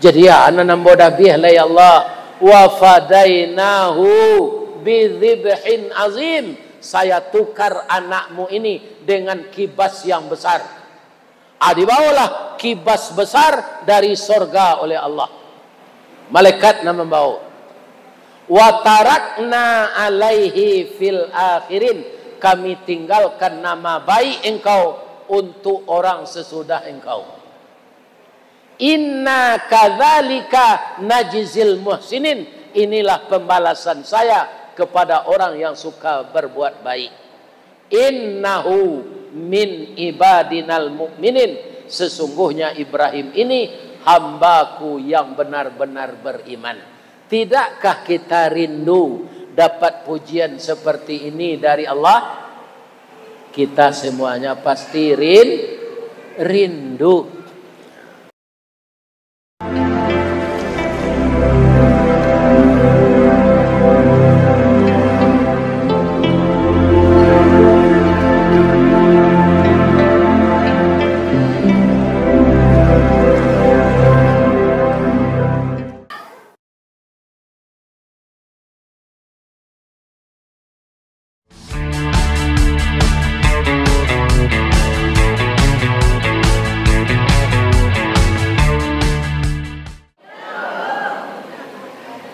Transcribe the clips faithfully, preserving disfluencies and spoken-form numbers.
Jadi, ya, nan ambo dabiah lah, ya Allah. "Wa fadainahu bidzibhin azim." Saya tukar anakmu ini dengan kibas yang besar. Ah, dibawalah kibas besar dari sorga oleh Allah. Malaikat nan mambawa. "Wa tarakna alaihi fil akhirin." Kami tinggalkan nama baik engkau untuk orang sesudah engkau. "Inna kadzalika najzil muhsinin." Inilah pembalasan saya kepada orang yang suka berbuat baik. "Innahu min ibadinal mu'minin." Sesungguhnya Ibrahim ini hamba-Ku yang benar-benar beriman. Tidakkah kita rindu dapat pujian seperti ini dari Allah? Kita semuanya pasti rin-, rindu.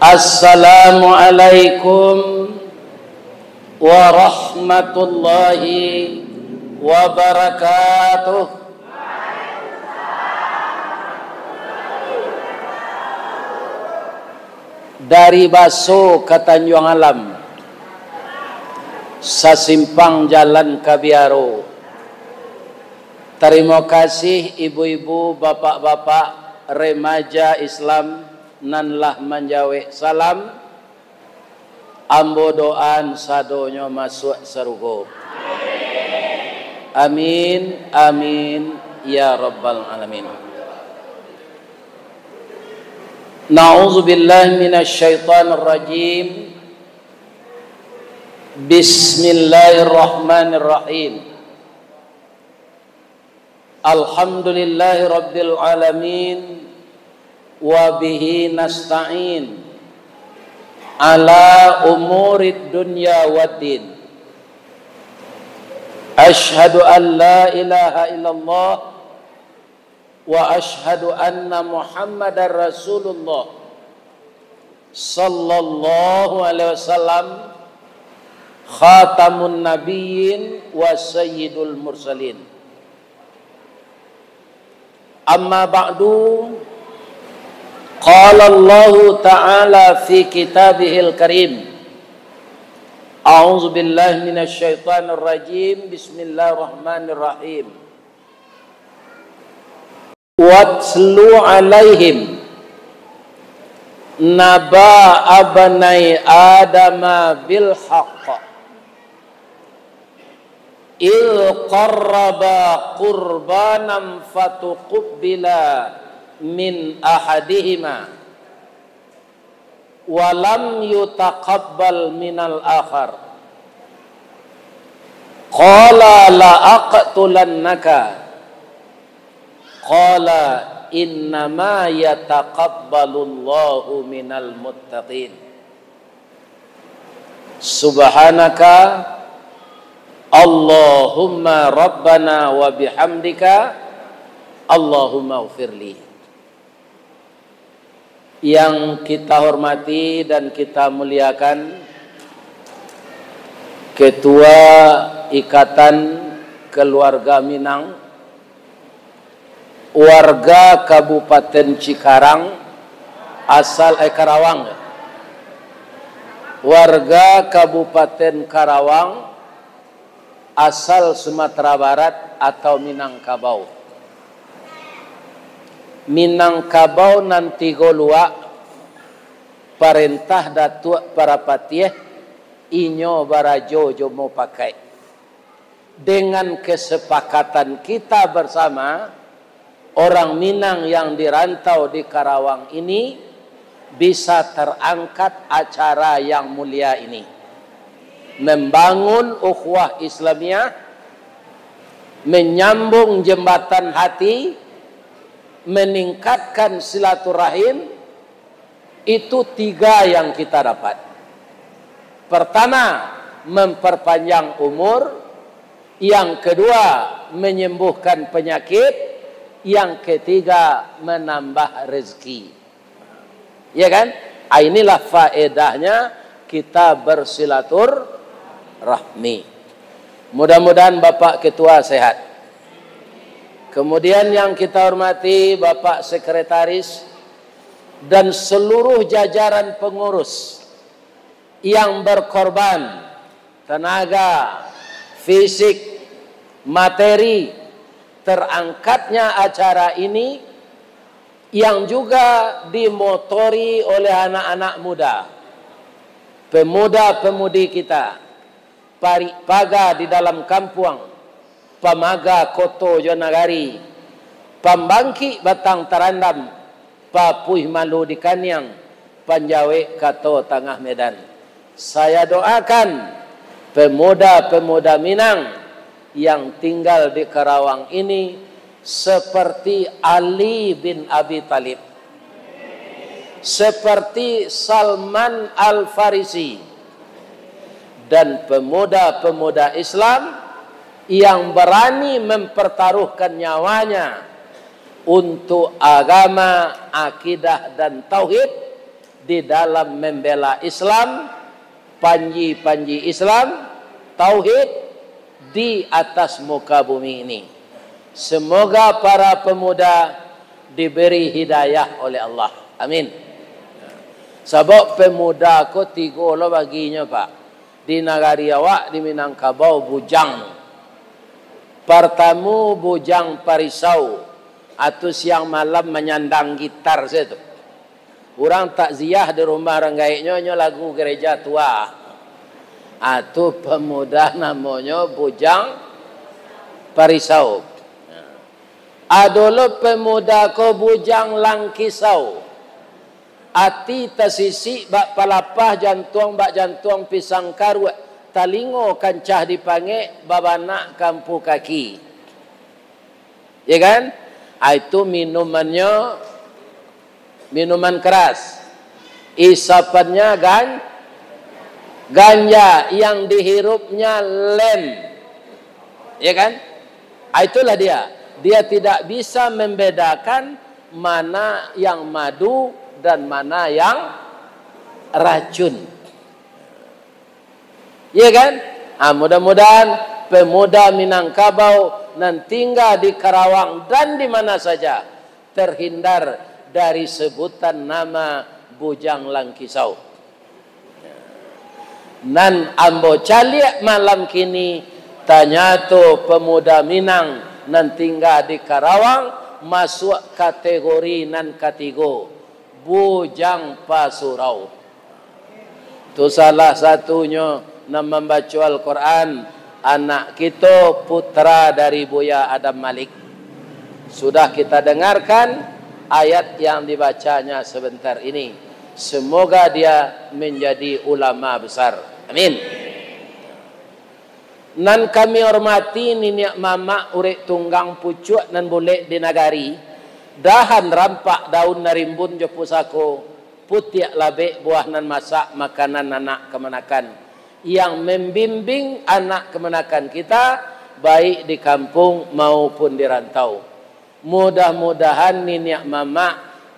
Assalamualaikum warahmatullahi wabarakatuh. Dari Baso ka Tanjuang Alam, sasimpang jalan ka Biaro. Tarimo kasih ibu-ibu, bapak-bapak, remaja Islam nan lah manjawek salam. Ambo doaan sadonyo masuak sarugo. Amin, amin, ya rabbal alamin. Na'udzubillahi minasyaitonirrajim. Bismillahirrahmanirrahim. Alhamdulillahi rabbil alamin, wa bihi nasta'in ala umurid dunya waddin. Asyhadu an la ilaha illallah wa asyhadu anna Muhammadar Rasulullah, sallallahu alaihi wasallam, khatamun nabiyyin wa sayyidul mursalin. Amma ba'du, qala Allahu ta'ala fi kitabihil karim. A'udzu billahi minasy syaithanir rajim. Bismillahirrahmanirrahim. Watlu alaihim naba abnai Adama bil haqq. Idh qarraba qurbanan fatuqbila min ahadihima wa lam yutaqabbal minal akhar. Qala la aqtulannaka. Qala innama yataqabbalullahu minal muttaqin. Subhanaka Allahumma rabbana wa bihamdika, Allahumma ghfirli. Yang kita hormati dan kita muliakan, Ketua Ikatan Keluarga Minang, warga Kabupaten Cikarang, asal, eh, Karawang, ya. Warga Kabupaten Karawang, asal Sumatera Barat atau Minangkabau. Minangkabau nan tigo luak, parentah Datuak Parapatiah, inyo barajo jo mupakaik. Dengan kesepakatan kita bersama, orang Minang yang di rantau di Karawang ini bisa terangkat acara yang mulia ini, membangun ukhuwah Islamiah, menyambung jembatan hati, meningkatkan silaturahim, itu tiga yang kita dapat. Pertama, memperpanjang umur. Yang kedua, menyembuhkan penyakit. Yang ketiga, menambah rezeki. Ya kan? Ah, inilah faedahnya kita bersilaturahmi. Mudah-mudahan Bapak Ketua sehat. Kemudian yang kita hormati Bapak Sekretaris dan seluruh jajaran pengurus yang berkorban tenaga, fisik, materi, terangkatnya acara ini yang juga dimotori oleh anak-anak muda, pemuda-pemudi kita, parik paga di dalam kampuang, pamaga koto jo nagari, pambangkik batang tarandam, papuih malu di kaniang, panjawek kato tangah medan. Saya doakan pemuda-pemuda Minang yang tinggal di Karawang ini seperti Ali bin Abi Thalib, seperti Salman Al-Farisi, dan pemuda-pemuda Islam yang berani mempertaruhkan nyawanya untuk agama, akidah, dan tauhid di dalam membela Islam, panji-panji Islam, tauhid di atas muka bumi ini. Semoga para pemuda diberi hidayah oleh Allah. Amin. Sabab pemuda ko tigo lo baginyo, Pak. Di nagari awak, di Minangkabau, bujang. Partamu, bujang parisau, atau siang malam manyandang gitar sajo tu. Urang takziah di rumah urang gaeknyo, nyo lagu gereja tua. Ah, tu pemuda namonyo bujang parisau. Ado lo pemuda ko bujang langkisau. Ati tasisik bak palapah, jantuang bak jantuang pisang karuak, talingo kancah dipangek, babanak kampu kaki. Ya kan? Ah, itu minumannyo minuman keras. Isapannyo gan-, ganja, yang dihirupnya lem. Ya kan? Ah, itulah dia. Dia tidak bisa membedakan mana yang madu dan mana yang racun. Ya kan? Ah, mudah-mudahan pemuda Minangkabau nan tinggal di Karawang dan di mana saja terhindar dari sebutan nama Bujang Langkisau. Nan ambo caliak malam kini, tanyato pemuda Minang nan tinggal di Karawang masuak kategori nan katigo, bujang pasurau. Tu salah satunyo nan mambaco Al-Quran, anak kito, putra dari Buya Adam Malik. Sudah kita dengarkan ayat yang dibacanya sebentar ini. Semoga dia menjadi ulama besar. Amin. Nan kami hormati niniak mamak urek tunggang pucuak nan bulek di nagari, dahan rampak daun nan rimbun jo pusako, putiak labek buah nan masak makanan anak kamanakan, yang membimbing anak kamanakan kita, baik di kampung maupun di rantau. Mudah-mudahan niniak mamak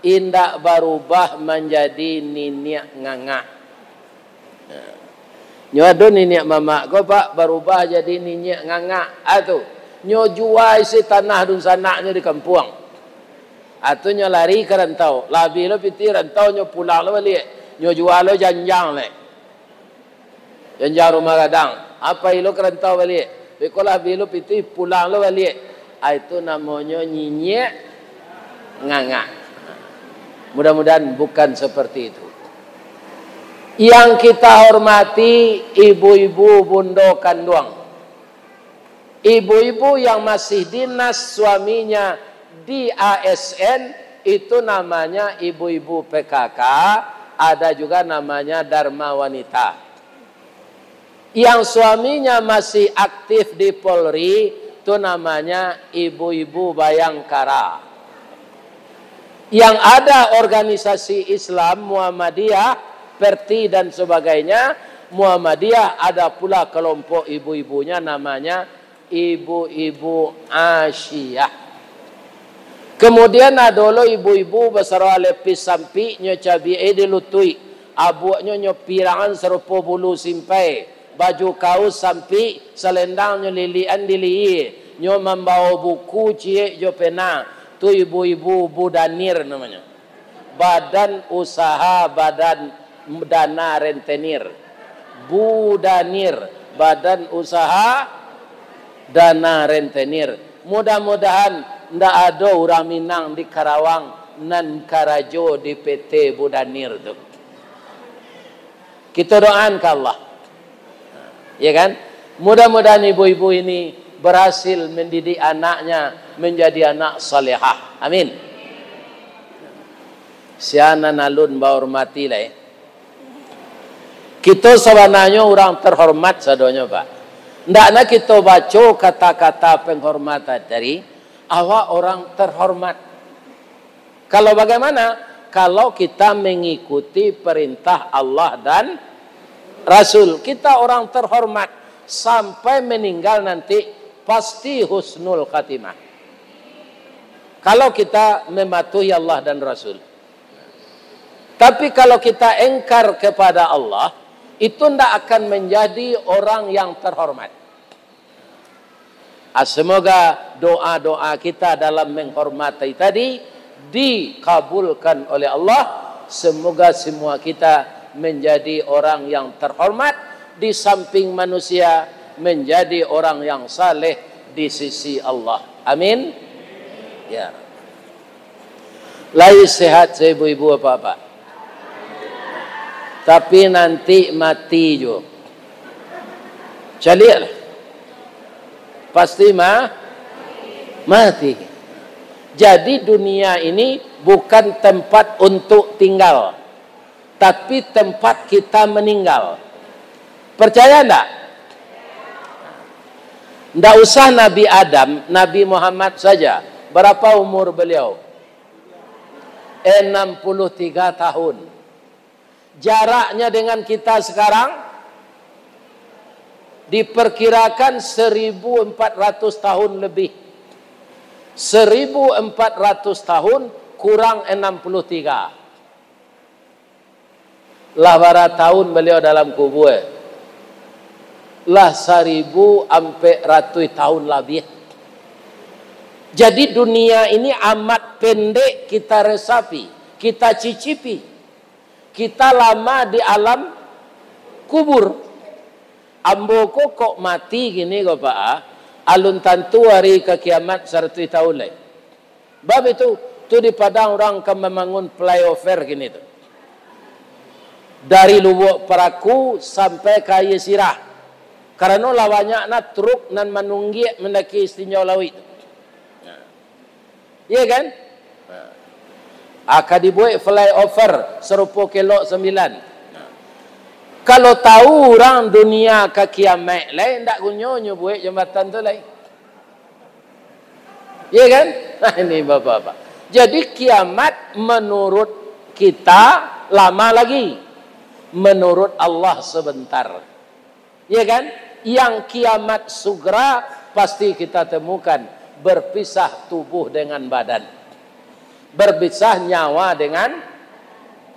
indak barubah manjadi niniak ngangak. Nyo ado niniak mamak ko, Pak, barubah jadi niniak ngangak. Ah, tu. Nyo jua isi tanah dunsanaknyo di kampuang. Ah, tu nyo lari ka rantau. Labiah lo pitih rantau, nyo pulang lo baliak. Nyo jua lo janjang leh. Janjang rumah gadang. Apo ilo ka rantau baliak? Beko lah bilo pitih pulang lo baliak. Ah, itu namonyo niniak ngangak. Mudah-mudahan bukan seperti itu. Yang kita hormati ibu-ibu bundo kanduang. Ibu-ibu yang masih dinas suaminya di A S N, itu namanya ibu-ibu P K K, ada juga namanya Dharma Wanita. Yang suaminya masih aktif di Polri, itu namanya ibu-ibu Bayangkara. Yang ada organisasi Islam, Muhammadiyah, Perti dan sebagainya, Muhammadiyah, ada pula kelompok ibu-ibunya namanya ibu-ibu Asyiyah. Kemudian ado lo ibu-ibu basaro alepis sampik, nyo cabiak e di lutuik, abuaknyo nyo pirangan sarupo bulu simpai, baju kaus sampik, salendang nyo lilikan di lihia, nyo mambawo buku ciek jo pena, tu ibu-ibu Budanir namonyo. Badan Usaha Badan Dana Rentenir. Budanir, Badan Usaha Dana Rentenir. Mudah-mudahan ndak ado urang Minang di Karawang nan karajo di P T Budanir tu. Kita doakan ka Allah. Ya kan? Mudah-mudahan ibu-ibu ini berhasil mendidik anaknya menjadi anak salehah. Amin. Sia nan alun bahormati lai. Kito sabananyo urang terhormat sadonyo, Pak. Ndak nak kito baco kata-kata penghormatan tadi, awak orang terhormat. Kalau bagaimana? Kalau kita mengikuti perintah Allah dan Rasul, kita orang terhormat sampai meninggal nanti pasti husnul khatimah. Kalau kita mematuhi Allah dan Rasul. Tapi kalau kita engkar kepada Allah, itu ndak akan menjadi orang yang terhormat. Ah, semoga doa-doa kita dalam menghormati tadi dikabulkan oleh Allah. Semoga semua kita menjadi orang yang terhormat di samping manusia, menjadi orang yang saleh di sisi Allah. Amin. Ya. Lai sehat, ibu-ibu, bapak-bapak. Tapi nanti mati juo. Caliaklah. Pasti ma-, mati. Jadi dunia ini bukan tempat untuk tinggal, tapi tempat kita meninggal. Percaya ndak? Ndak usah Nabi Adam, Nabi Muhammad saja. Berapa umur beliau? Enam puluh tiga tahun. Jaraknya dengan kita sekarang diperkirakan seribu empat ratus tahun lebih. Seribu empat ratus tahun kurang enam puluh tiga. Lah bara tahun baliau dalam kubua? Lah saribu ampek ratuih tahun labiah. Jadi dunia ini amat pendek kita resapi, kita cicipi. Kita lama di alam kubur. Ambo ko kok mati kini ko, Pak, ah, alun tantu hari ka kiamat saratuih tahun lai. Bab itu, tu di Padang urang ka mambangun flyover kini tu. Dari Lubuak Paraku sampai ka Aia Sirah. Karano lah banyak nah truk nan manunggiak mandaki Tinjau Lauik tu. Nah. Iya kan? Nah. Ah, ka dibuek flyover sarupo Kelok Sambilan. Nah. Kalau tahu urang dunia ka kiamat lai, ndak gunonyo buek jambatan tu lai. Iya kan? Nah, ini bapak-bapak. Jadi kiamat menurut kita lama lagi. Menurut Allah sebentar. Iya kan? Yang kiamat sugra pasti kita temukan berpisah tubuh dengan badan. Berpisah nyawa dengan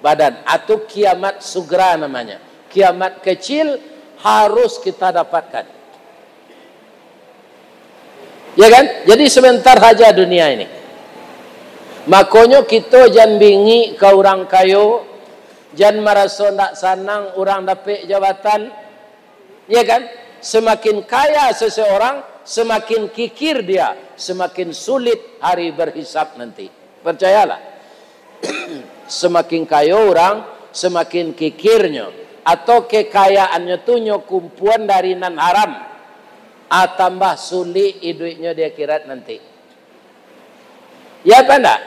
badan. Atau kiamat sugra namanya. Kiamat kecil harus kita dapatkan. Ya kan? Jadi sebentar saja dunia ini. Makonyo kito jan bingik ka urang kayo, jan maraso ndak sanang urang dapek jabatan. Ya kan? Semakin kaya seseorang, semakin kikir dia, semakin sulit hari berhisab nanti. Percayalah. Semakin kayo urang, semakin kikirnyo, atau kekayaannyo tu nyo kumpuan dari nan haram, ah, tambah sulik iduiknyo di akhirat nanti. Ya apa ndak?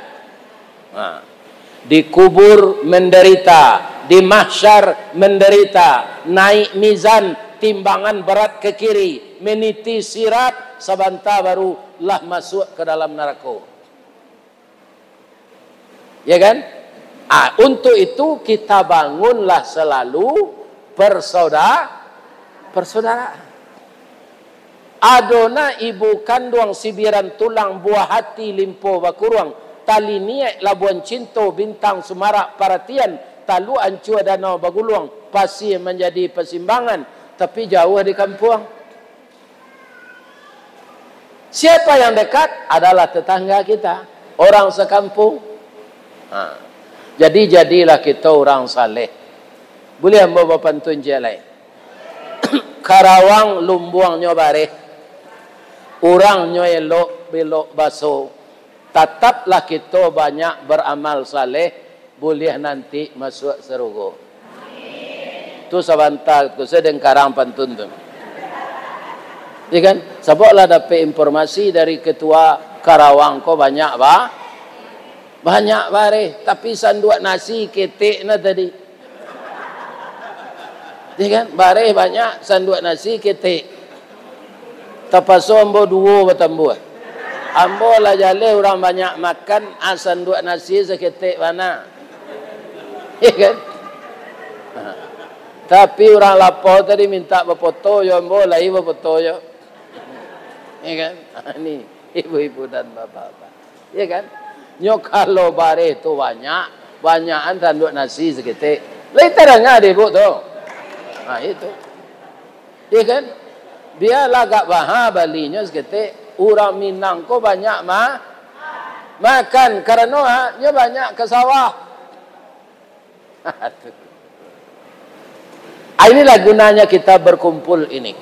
Nah, di kubur menderita, di mahsyar menderita, naik mizan, timbangan berat ke kiri, meniti sirat, sabanta baru lah masuk ke dalam narako. Ya kan? Ah, untuk itu kita bangunlah selalu persauda-, persaudaraan. Ado nak ibu kanduang sibiran tulang, buah hati limpo bakuruang, tali niaik labuan cinto, bintang sumarak paratian, talua ancua danau baguluang, pasie manjadi pasimbangan, tapi jauah di kampuang. Siapa yang dekat? Adalah tetangga kita, orang sekampung. Ha. Jadi, jadilah kita orang saleh. Buliah ambo bapantun ciek lai? Karawang lumbuangnyo bareh, urangnyo elok belok baso, tataplah kito banyak baramal saleh, buliah nanti masuak sarugo. Tu sabanta ko, sadang karang pantun tu. Ya kan? Sabab lah dapek informasi dari ketua Karawang ko banyak ba-, banyak bareh, tapi sanduak nasi ketek nah tadi. Ya kan? Bareh banyak, sanduak nasi ketek. Tapaso ambo duo batambuah. Ambo lah jaleh urang banyak makan, ah, sanduak nasi saketek bana. Ya kan? Ha. Tapi urang lapau tadi mintak bapoto jo ambo, lai bapoto jo. Ya kan? Ha, ni, ibu-ibu dan bapak-bapak. Ya kan? Nyo kalau bareh tu banyak, banyakan sanduak nasi saketek. Lai tadanga dek ibu tu. Ha, itu. Ya kan? Bialah agak maha balinyo saketek. Urang Minang ko banyak ma-, makan, karano, ha, nyo banyak ka sawah. Ah, inilah gunanya kita berkumpul ini.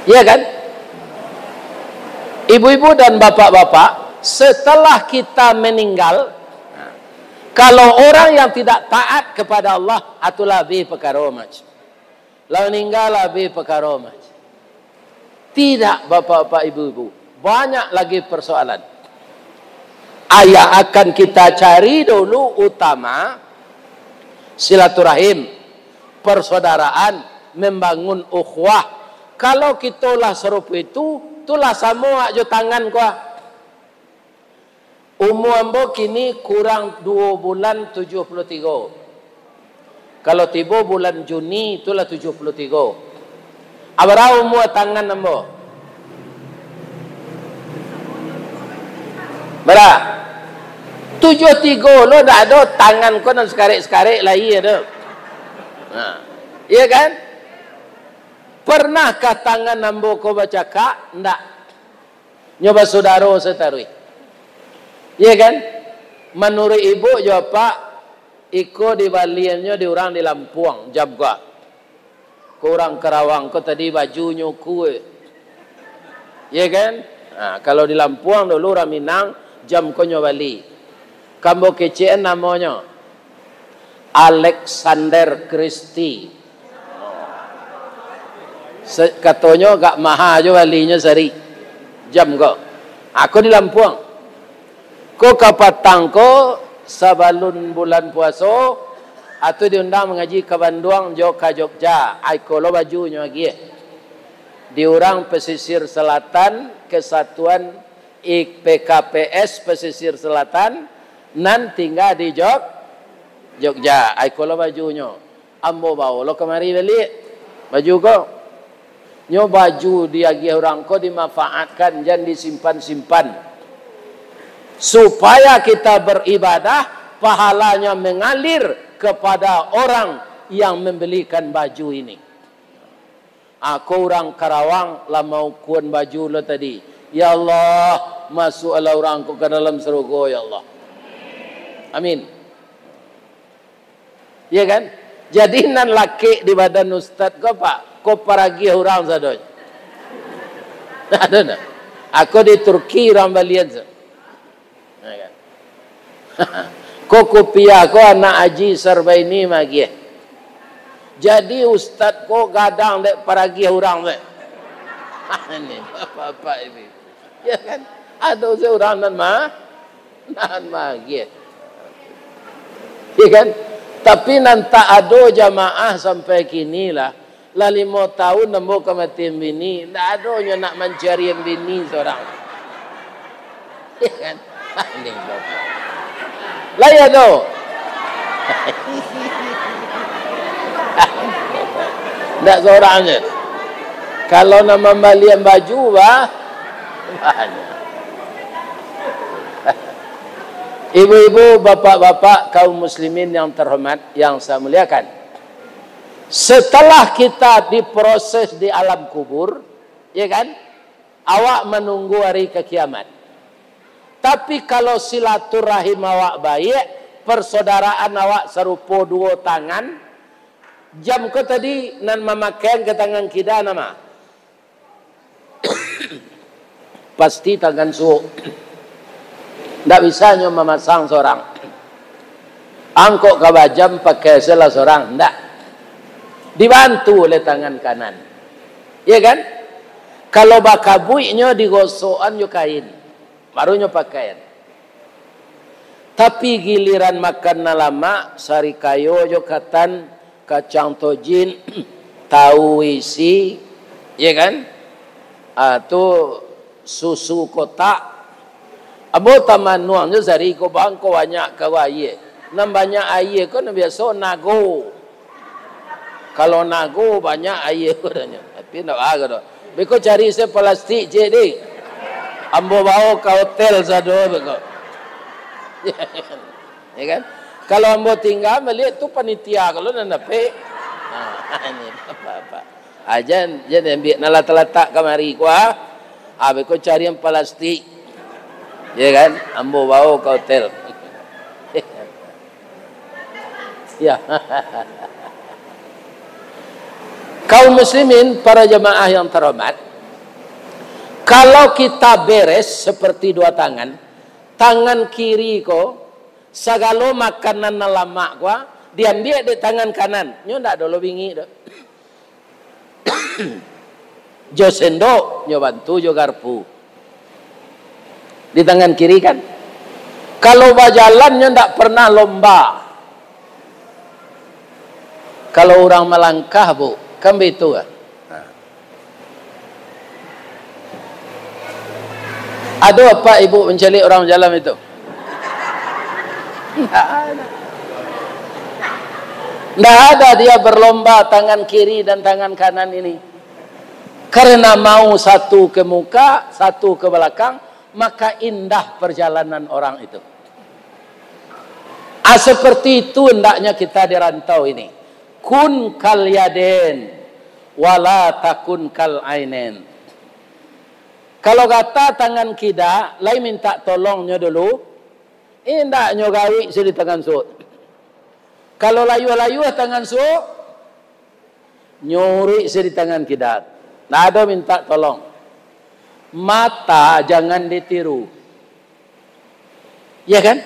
Ya kan? Ibu-ibu dan bapak-bapak, setelah kita meninggal, kalau orang yang tidak taat kepada Allah, itulah abih pakaro, Mas. Lah maningga, lah abih pakaro, Mas. Tidak, bapak-bapak, ibu-ibu. Banyak lagi persoalan. Ah, yang akan kita cari dulu utama silaturahim, persaudaraan, membangun ukhuwah. Kalau kito lah sarupo itu, tu lah samo awak jo tangan ko. Umua ambo kini kurang duo bulan tujuah puluah tigo. Kalau tibo bulan Juni, itulah tujuah puluah tigo. Abara umua tangan ambo? Bara? Tujuah tigo lo, ndak ado tangan ko nan sakarek-sakarek lai ado. Nah, iya kan? Pernahkah tangan ambo ko bacakak? Ndak. Nyo basudaro sataruih. Iya kan? Manuruik ibu jo apak, iko dibaliannyo di urang di Lampuang, jam ko. Ko urang Karawang ko tadi bajunyo kuek. Iya kan? Nah, kalau di Lampuang dulu urang Minang, jam ko nyo bali. Ka ambo kecekan namonyo. Alexander Christie. Se-, katonyo agak maha jo balinyo sari. Jam ko. Ako di Lampuang. Ko kapatang ko, sabalun bulan puaso, atu diundang mangaji ka Banduang jo ka Jogja. Ai ko lo bajunyo agiah. Di urang Pesisir Selatan, Kesatuan I-, P K P S Pesisir Selatan, nan tingga di Jog-, Jogja. Ai ko lo bajunyo. Ambo bao lo kamari baliak. Baju ko. Nyo baju diagiah urang ko dimanfaatkan, jan disimpan-simpan. Supaya kita beribadah, pahalanya mengalir kepada orang yang membelikan baju ini. Ako urang Karawang lah maukuan baju lo tadi. Ya Allah, masuaklah urang ko ka dalam sarugo, ya Allah. Amin. Ya kan? Jadi nan lakek di badan ustad ko, Pak, ko paragiah urang sadonyo. Ado ndak? Ako di Turki urang balian sa-, ya kan? Ko kupiah ko anak Haji Sarbaini magiah. Jadi ustad ko gadang dek paragiah urang dek. Ini bapak-bapak ini. Ya kan? Ado se urang nan ma-, nan magiah. Ya kan? Tapi nan tak ado jamaah sampai kini lah. Lah limo tahun ambo ka mati bini, ndak ado nyo nak mancari bini surang. Ya kan? Ini bapak. Lah iyo tu. Ndak sorang je. Kalau nak mambalian baju, bah, banyak. Ibu-ibu, bapak-bapak, kaum muslimin yang terhormat, yang saya muliakan. Setelah kita diproses di alam kubur, ya kan? Awak manunggu hari ka kiamat. Tapi kalau silaturahim awak baiak, persaudaraan awak sarupo duo tangan, jam ko tadi nan mamakaian ka tangan kida nama? Pasti tangan suok. Ndak bisa nyo mamasang sorang. Angkok ka bajam pakai salah sorang, ndak. Dibantu oleh tangan kanan. Ya kan? Kalau bakabuiknyo digosokan jo kain, baru nyo pakaian. Tapi giliran makan nan lamak, sarikayo jo katan, kacang tojin, tahu isi, ya kan? Ah, tu susu kotak. Ambo tamanuang jo sari ko bang ko banyak ka aia. Nan banyak aia ko nan biaso nago. Kalau nago banyak aia ko danyo. Tapi ndak bagus doh. Beko cari se plastik cek deh. Ambo bawa ka hotel sado beko. Ya kan? Kalau ambo tingga baliak tu panitia kalau nan dapek. Ha, ini apa-apa. Ah, jan, jan ambiak nan latak-latak kamari ko, ah. Ah, beko carian plastik. Ya kan? Ambo bawa ka hotel. Ya. Kaum muslimin, para jamaah yang terhormat, kalau kita beres seperti dua tangan, tangan kiri ko, sagalo makanan nan lamak ko, ah, diambiak dek tangan kanan, nyo ndak ado lo bingik doh. Jo sendok, nyo bantu jo garpu. Di tangan kiri kan. Kalau bajalan, nyo ndak pernah lomba. Kalau urang malangkah, Bu, kan baitu kan? Nah. Ado apak ibu mancaliak urang bajalan itu? Ndak ada. Ndak ada dia berlomba tangan kiri dan tangan kanan ini. Karena mau satu ke muka, satu ke belakang, maka indah perjalanan orang itu. Ah, seperti itu hendaknya kita di rantau ini. Kun kal yaden, wala takun kal ainen. Kalau gata tangan kida, lai minta tolongnyo dulu, indak nyo gawik se di tangan suok. Kalau layuah-layuah tangan suok, nyuruik se di tangan kida. Ndak ado minta tolong. Mata jangan ditiru. Ya kan?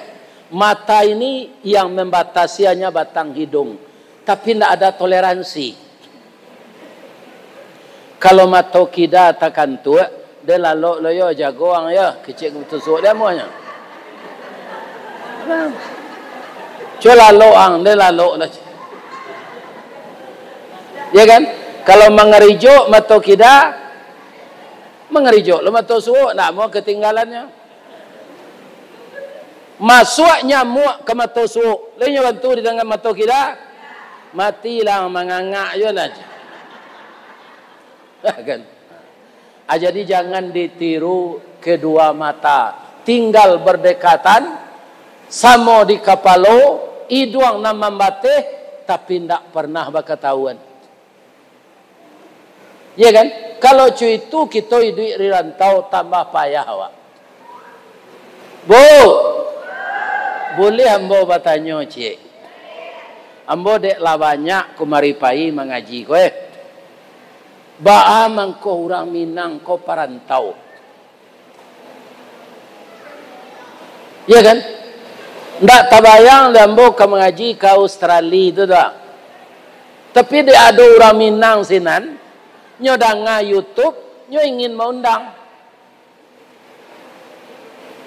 Mata ini yang membatasi hanya batang hidung, tapi ndak ada toleransi. Kalau mato kida takantuak, deh lalok lo yo, jago ang yo, kecek mato suok deh amuahnyo. Nah. Cubo lalok ang, deh lalok lah. Ya kan? Kalau mangarijok mato kida, mangarijok lo mato suok, ndak amuah ketinggalannyo. Masuak nyamuak ka mato suok, lai nyo bantu di tangan mato kida, matilah mangangak juo lah. Kan? Ah, jadi jangan ditiru kedua mata. Tinggal berdekatan, samo di kapalo, iduang nan mambateh, tapi ndak pernah bakatahuan. Ya kan? Kalau cuitu kito iduik di rantau tambah payah awak. Bu, buliah ambo batanyo ciek? Ambo dek lah banyak kumari pai mangaji ko, eh. Baa mangko urang Minang ko parantau? Ya kan? Ndak tabayang dek ambo ka mangaji ka Australia tu doh. Tapi dek ado urang Minang sinan, nyo danga YouTube, nyo ingin maundang.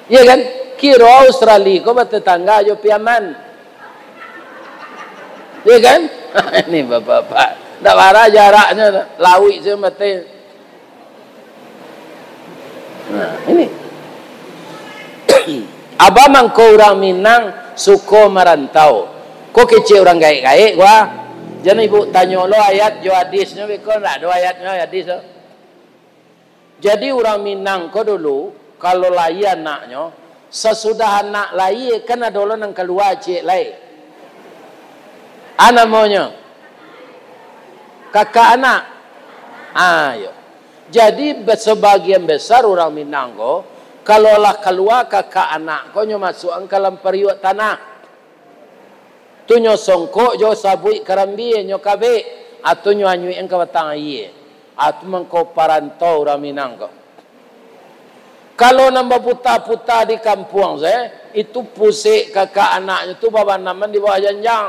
Ya kan? Kiro Australia ko batetangga jo Piaman. Ya kan? Ini bapak-bapak. Ndak bara jaraknyo, lauik se mati. Nah, ini. Abah mangko urang Minang suko marantau. Ko kecek urang gaek-gaek ko ah. Jan ibu tanyo lo ayat jo hadisnyo, beko ndak ado ayatnyo hadis tu. Jadi urang Minang ko dulu, kalau lahia anaknyo, sasudah anak lahia kan ado lo nan kalua ciek lai. A namonyo? Kakak anak. Ah, iyo. Jadi, be-, sabagian besar urang Minang ko, kalau lah kalua kakak anak ko, nyo masuakan ka dalam pariuak tanah. Tu nyo songkok jo sabuik karambia, nyo kabek, atau nyo anyuikan ka batang aia. Ah, tu mangko parantau urang Minang ko. Kalau nan baputa-puta di kampuang se, itu pusek kakak anaknyo tu babanaman di bawah janjang.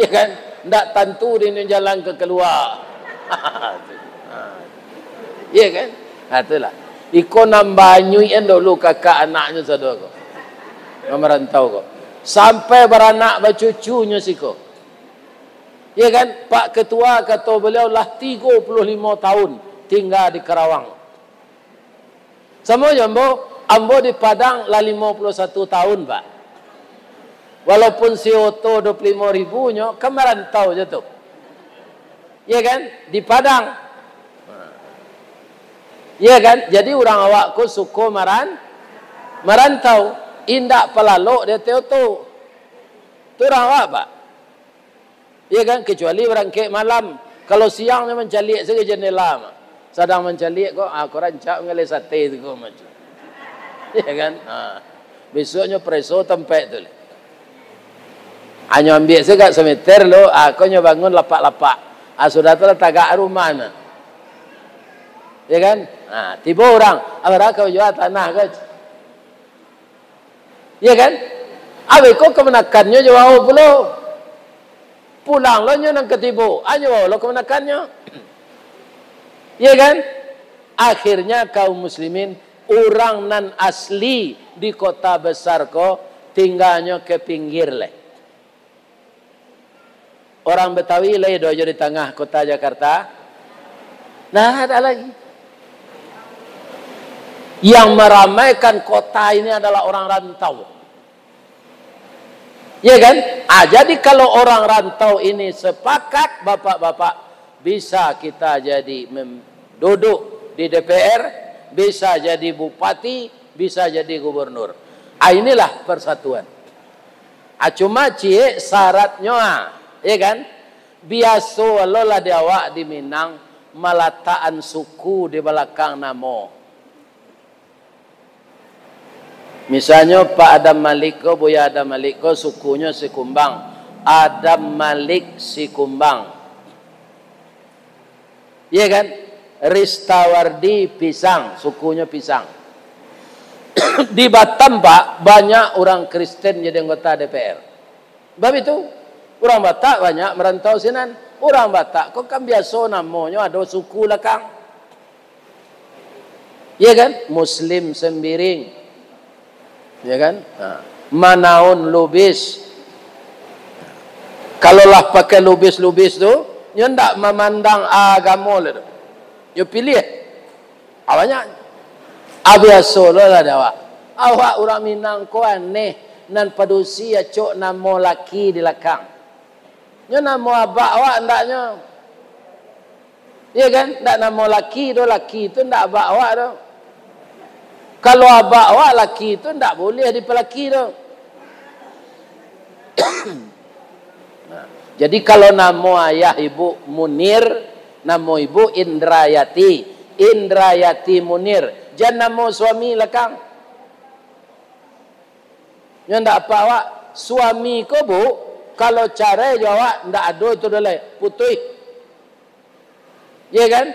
Ya kan? Ndak tantu di nan jalan ka kalua. Ya kan? Ha, itulah. Iko nan banyuikan dulu kakak anaknyo sado ko. Nan marantau ko. Sampai baranak bacucunyo siko. Ya kan? Pak Ketua, kato baliau, lah tigo puluh limo tahun tingga di Karawang. Samo jo ambo, ambo di Padang lah limo puluh satu tahun, Pak. Walaupun si oto duo puluh limo ribu nyo, kan marantau jo tu. Ya kan? Di Padang. Ya kan? Jadi urang awak ko suko maran-, marantau. Indak palalok di ateh oto. Tu urang awak, Pak. Iya kan? Kecuali barangkek malam. Kalau siang nyo mancaliak sajo jandela mah. Sadang mancaliak ko, ah, ko rancak manggaleh sate tu ko macam. Iya kan? Ha. Besoknyo pareso tampek tu lai. Hanyo ambiak sagak sameter lo, ah, ko nyo bangun lapak-lapak. Ah, sudah tu lah tagak rumah nah. Iya kan? Ha, tibo urang, ah, bara ka bajua tanah ko. Iya kan? Abih ko kamanakannyo jo bawo pulo. Pulang lo nyo nan katibo, ah, nyo bawo lo kamanakannyo. Iya kan? Akhirnya kaum muslimin, urang nan asli di kota besar ko, tingganyo ka pinggir lai. Orang Betawi lai doh jo di tangah kota Jakarta? Nah, ada lagi. Yang meramaikan kota ini adalah orang rantau. Ya kan? Ah, jadi kalau orang rantau ini sepakat, bapak-bapak, bisa kita jadi mem-, duduk di D P R, bisa jadi bupati, bisa jadi gubernur. Ah, inilah persatuan. Ah, cuma ciek syaratnyo, ah, ya kan? Biaso lo lah di awak di Minang malatakan suku di balakang namo. Misalnyo Pak Adam Malik ko, Buya Adam Malik ko, sukunyo Sikumbang. Adam Malik Sikumbang. Iya kan? Ristawardi Pisang, sukunyo Pisang. Di Batam, Pak, banyak urang Kristen jadi anggota D P R. Sebab itu, urang Batak banyak marantau sinan. Urang Batak ko kan biaso namonyo ado suku lakang. Iya kan? Muslim Sembiring. Ya kan? Ha. Manaun Lubis. Kalau lah pakai Lubis-Lubis tu, nyo ndak mamandang agamo lah tu. Nyo pilih. Ah, banyak. Ah, biaso lo lah dek awak. Awak urang Minang ko aneh, nan padusi acok namo laki di lakang. Nyo namo abak awak ndaknyo. Iya kan? Ndak namo laki tu, laki tu ndak abak awak tu. Kalau abak awak laki tu, ndak buliah dipalaki tu. Nah, jadi kalau namo ayah ibu Munir, namo ibu Indrayati. Indrayati Munir. Jan namo suami lakang. Nyo ndak apak awak. Suami ko, Bu, kalau carai jo awak, ndak ado tu doh lai. Putuih. Iya kan?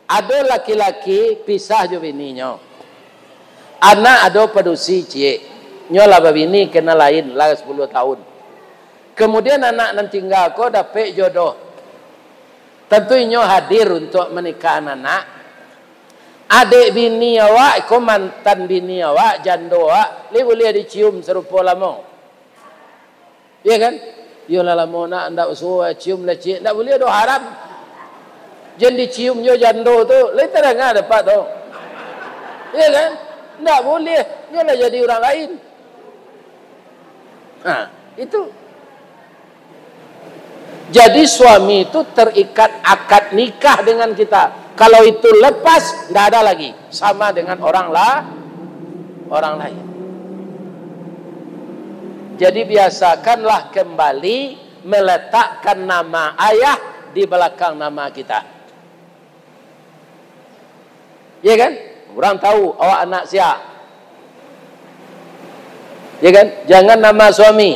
Ado laki-laki pisah jo bininyo. Anak ado padusi ciek. Nyo lah babini ka nan lain, lah sapuluah tahun. Kemudian anak nan tingga ko dapek jodoh. Tantu inyo hadir untuak manikahan anak. Adek bini awak, iko mantan bini awak, jando awak, lai buliah dicium sarupo lamo. Iya kan? Iyolah lamo nak, ndak basuo, cium lah ciek, ndak buliah doh, haram. Jan dicium jo jando tu, lai tadanga dapek tu. Iya kan? Ndak boleh, nyo lah jadi urang lain. Nah, itu. Jadi suami itu terikat akad nikah dengan kita. Kalau itu lepas, ndak ada lagi. Sama dengan orang la-, orang lain. Jadi biasakanlah kembali meletakkan nama ayah di belakang nama kita. Ya kan? Urang tahu awak anak sia. Ya kan? Jangan nama suami.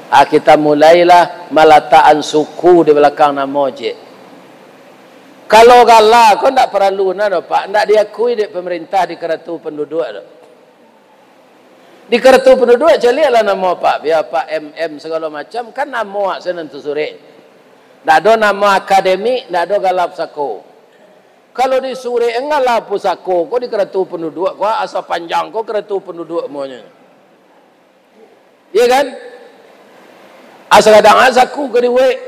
Ah, kita mulailah malatakan suku di balakang namo ciek. Kalau gala ko ndak paralu na doh, Pak, ndak diakui dek pemerintah di karatu penduduk tu. Di karatu penduduk caliaklah namo Pak, bia Pak M M sagalo macam, kan namo awak se nan tasurek. Ndak ado namo akademik, ndak ado gala pusako. Kalau disurek gala pusako ko di karatu penduduk ko, asa panjang ko karatu penduduk monyo. Iya kan? Asa gadang saku ka dibuek.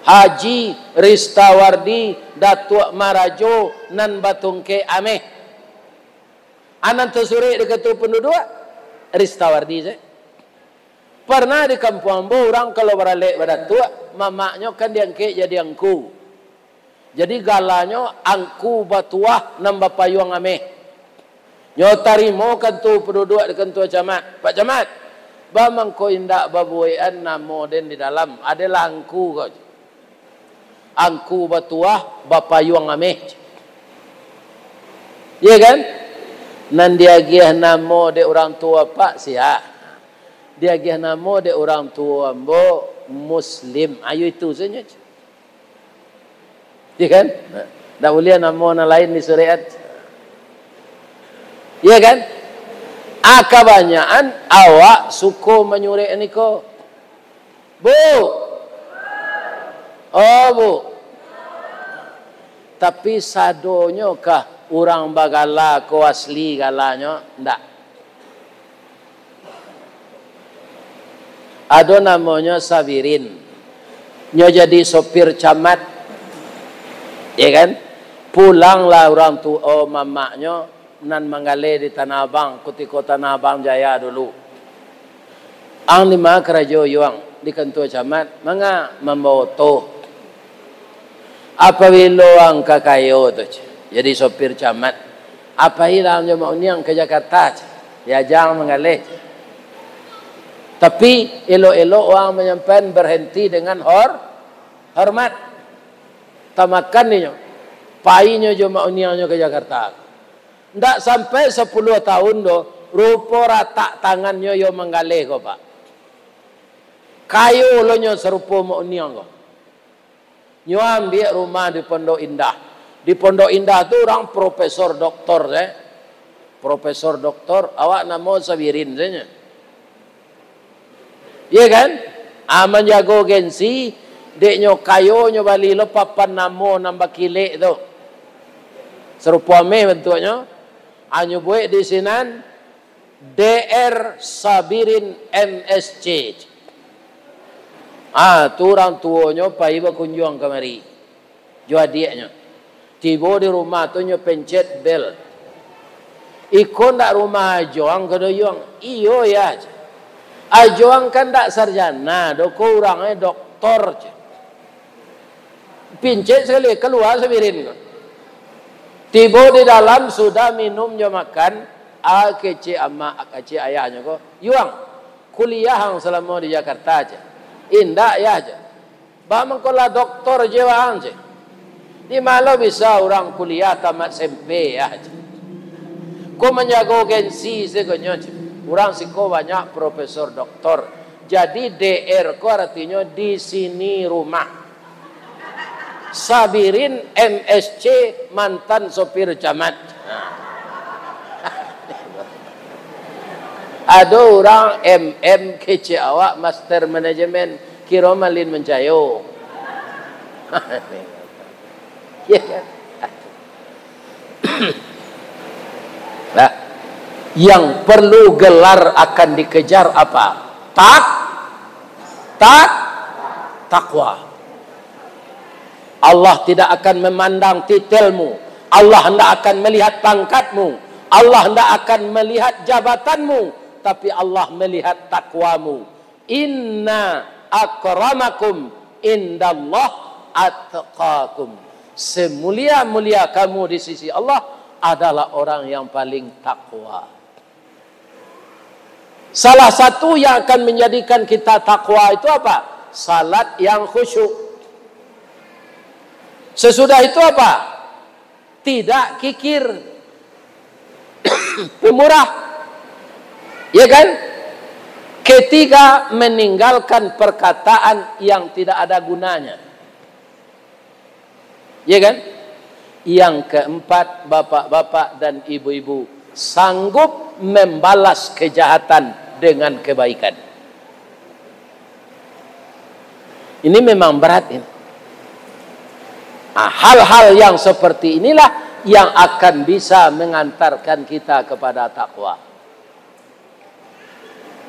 Haji Ristawardi Datuak Marajo nan batungkek ameh. Anan tasurek di karatu penduduk, Ristawardi se. Parnah di kampuang ambo, urang kalau baralek badatuak, mamaknyo kan diangkek jadi angku. Jadi galanyo Angku Batuah nan bapayuang ameh. Nyo tarimo kantua penduduk di kantua camat. "Pak Camat, ba mangko indak babuekan namo den di dalam, adolah angku ko." Angku Batuah bapayuang ameh. Iya kan? Nan diagiah namo dek urang tuo Pak sia. Diagiah namo dek urang tuo ambo Muslim. Ayo itu sajo. Iya kan? Ndak buliah namo nan lain disurek. Iya kan? Ah, kabanyakan awak suko manyurek niko. Bu. Oh, Bu. Tapi sadonyo kah urang bagala ko asli galanyo? Ndak. Ado namonyo Sabirin. Nyo jadi sopir camat. Ya kan? Pulanglah urang tuo mamaknyo nan manggaleh di Tanah Abang, kutiko Tanah Abang jaya dulu. "Ang di ma karajo yuang?" "Di kantua camat." "Manga?" "Mambao oto." "Apabilo ang ka kayo tu, jadi sopir camat, apai lah ang jo Mak Uniang ka Jakarta, diaja ang manggaleh. Tapi elok-elok ang manyampaian barhenti dengan hor-, hormat." Tamakan inyo, painyo jo Mak Uniangnyo ka Jakarta. Ndak sampai sapuluah tahun doh, rupo ratak tangannyo iyo manggaleh ko, Pak. Kayo lo nyo sarupo Mak Uniang ko. Nyo ambiak rumah di Pondok Indah. Di Pondok Indah tu urang profesor doktor, eh. Profesor doktor, awak namo Sabirin sajo. Iya kan? Ah, manjago gengsi, dek nyo kayo nyo bali lo papan namo nan bakilek tu. Sarupo ameh bantuaknyo. Ah, nyo buek di sinan, D R Sabirin M S C. Ah, tu urang tuonyo pai bakunjuang kamari. Jo adiaknyo. Tibo di rumah tu nyo pencet bel. "Iko ndak rumah Ajoang ko do, Yuang?" "Iyo, Yah," ceh. "Ajoang kan ndak sarjana do ko, urangnyo doktor," ceh. Pincet sakali, kalua Sabirin ko. Tibo di dalam, sudah minum jo makan, ah, kecek amak, kecek ayahnyo ko, "Yuang, kuliah ang salamo di Jakarta?" ceh. "Indak, Yah," ceh. "Ba mangko lah doktor je waang," ceh. "Di ma lo bisa urang kuliah tamat S M P, Yah," ceh. Ko manjago gengsi sagonyo, ceh. Urang siko banyak profesor doktor. Jadi D R ko aratinyo di sini rumah. Sabirin M S C, mantan sopir camat. Nah. Ado urang M M kecek awak, master manajemen, kiro malin mancayo. Ya kan? Nah, yang perlu gelar akan dikejar apa? Tak, tak, takwa. Allah tidak akan memandang titelmu, Allah ndak akan melihat pangkatmu, Allah ndak akan melihat jabatanmu, tapi Allah melihat takwamu. "Inna akramakum indallah atqakum." Semulia-mulia kamu di sisi Allah adalah orang yang paling takwa. Salah satu yang akan menjadikan kita takwa itu apa? Salat yang khusyuk. Sesudah itu apa? Tidak kikir. Pemurah. Ya kan? Ketiga, meninggalkan perkataan yang tidak ada gunanya. Ya kan? Yang keempat, bapak-bapak dan ibu-ibu, sanggup membalas kejahatan dengan kebaikan. Ini memang berat ini. Nah, hal-hal yang seperti inilah yang akan bisa mengantarkan kita kepada takwa.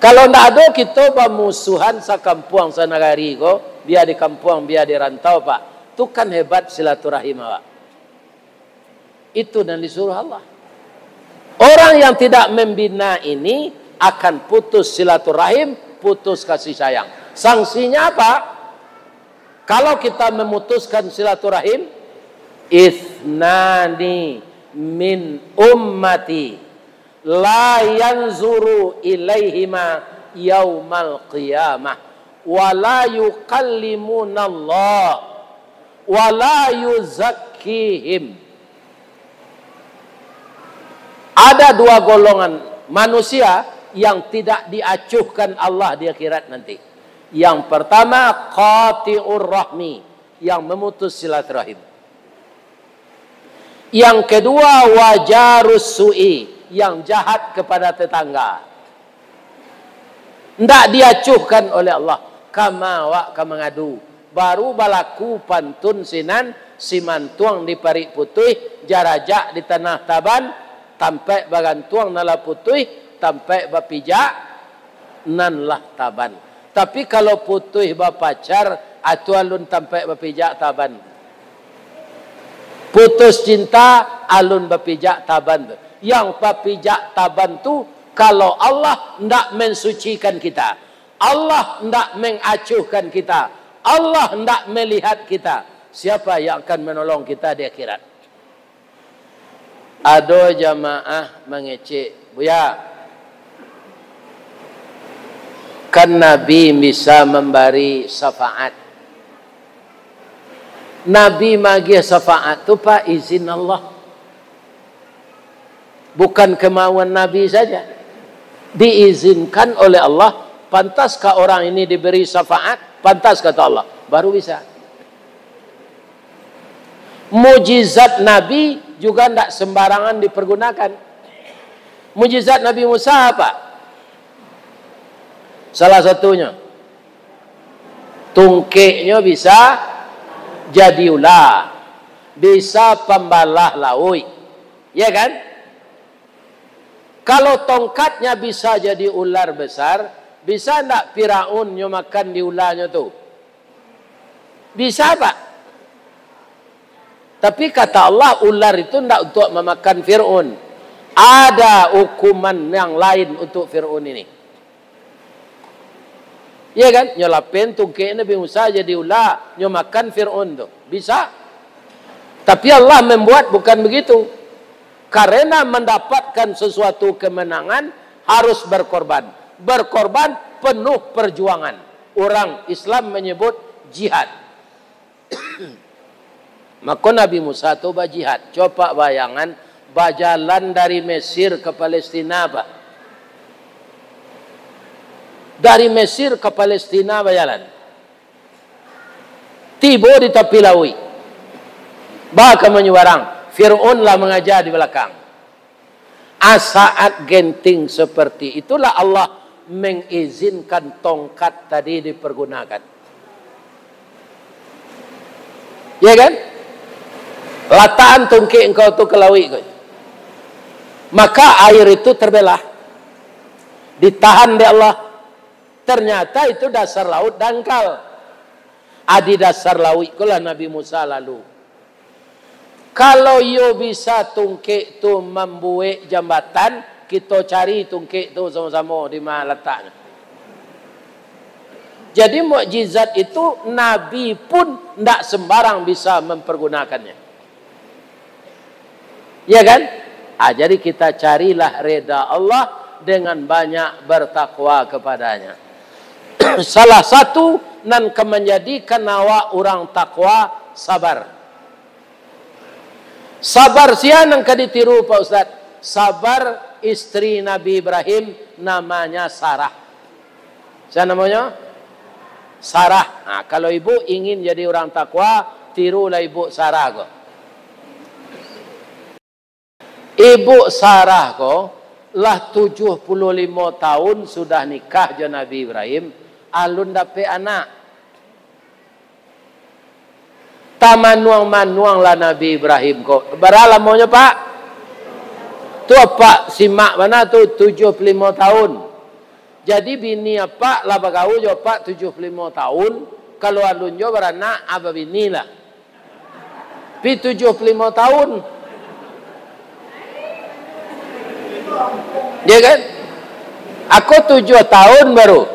Kalau ndak ado kito bamusuhan sakampuang sanagari ko, bia di kampuang, bia di rantau, Pak, tu kan hebat silaturahim awak. Itu nan disuruh Allah. Orang yang tidak membina ini akan putus silaturahim, putus kasih sayang. Sanksinya apa? Kalau kita memutuskan silaturahim, "Itsnani min ummati la yanzuru ilaihima yaumal qiyamah, wa la yukallimunallah, wa la yuzakkihim." Ada dua golongan manusia yang tidak diacuhkan Allah di akhirat nanti. Yang pertama, qati'ur rahmi, yang memutus silaturahim. Yang kedua, wajarus su'i, yang jahat kepada tetangga. Ndak diacuhkan oleh Allah. Kama awak ka mangadu. Baru balaku pantun sinan, simantuang di parik putuih, jarajak di tanah taban, tampaik bagantuang nan lah putuih, tampaik bapijak nan lah taban. Tapi kalau putuih bapacar, atu alun tampaik bapijak taban. Putus cinta, alun bapijak taban tu. Yang bapijak taban tu, kalau Allah ndak mensucikan kita, Allah ndak mengacuhkan kita, Allah ndak melihat kita, siapa yang akan menolong kita di akhirat? Ado jamaah mangecek, "Buya, kan Nabi bisa mambari syafaat." Nabi magiah syafaat tu, Pak, izin Allah. Bukan kemauan Nabi saja. Diizinkan oleh Allah. Pantaskah orang ini diberi syafaat? Pantas, kata Allah. Baru bisa. Mujizat Nabi juga ndak sembarangan dipergunakan. Mujizat Nabi Musa apa? Salah satunya, tungkeknyo bisa jadi ula, bisa pambalah lauik. Ya kan? Kalau tongkatnya bisa jadi ular besar, bisa ndak Firaun nyo makan di ulanyo tu? Bisa, Pak. Tapi kata Allah, ular itu ndak untuk mamakan Firaun. Ada hukuman yang lain untuk Firaun ini. Iya kan? Nyo lapen tungkek Nabi Musa jadi ula, nyo makan Firaun tu. Bisa. Tapi Allah membuat bukan begitu. Karena mendapatkan sesuatu kemenangan, harus berkorban. Berkorban penuh perjuangan. Orang Islam menyebut jihad. Mako Nabi Musa tu bajihad. Coba bayangan, bajalan dari Mesir ke Palestina, Pak. Dari Mesir ke Palestina bajalan. Tibo di tapi lauik. Ba ka manyubarang. Firaun lah mangaja di balakang. A, saat genting seperti itulah Allah mengizinkan tongkat tadi dipergunakan. Ya kan? Latakan tungkek engkau tu ke lauik ko. Maka air itu terbelah. Ditahan dek Allah. Ternyata itu dasar laut dangkal. A, di dasar lauik ko lah Nabi Musa lalu. Kalau iyo bisa tungkek tu mambuek jambatan, kito cari tungkek tu samo-samo di ma lataknyo. Jadi, mukjizat itu Nabi pun ndak sembarang bisa mempergunakannya. Ya kan? Ah, jadi kita carilah reda Allah dengan banyak bertakwa kepada-Nya. Salah satu nan ka manjadikan awak urang takwa, sabar. Sabar sia nan ka ditiru, Pak Ustaz? Sabar istri Nabi Ibrahim, namanya Sarah. Sia namonyo? Sarah. Nah, kalau ibu ingin jadi urang takwa, tirulah ibu Sarah ko. Ibu Sarah ko lah tujuh puluh limo tahun sudah nikah jo Nabi Ibrahim, alun dapek anak. Tamanuang-manuang lah Nabi Ibrahim ko. Bara lamonyo, Pak? Tu apak simak bana tu, tujuh puluh limo tahun. Jadi, bini apak lah bagaul jo apak tujuh puluh limo tahun, kalau alun jo baranak, ah, babini lah. Pi tujuh puluh limo tahun. Ya kan? Ako tujuah tahun baru.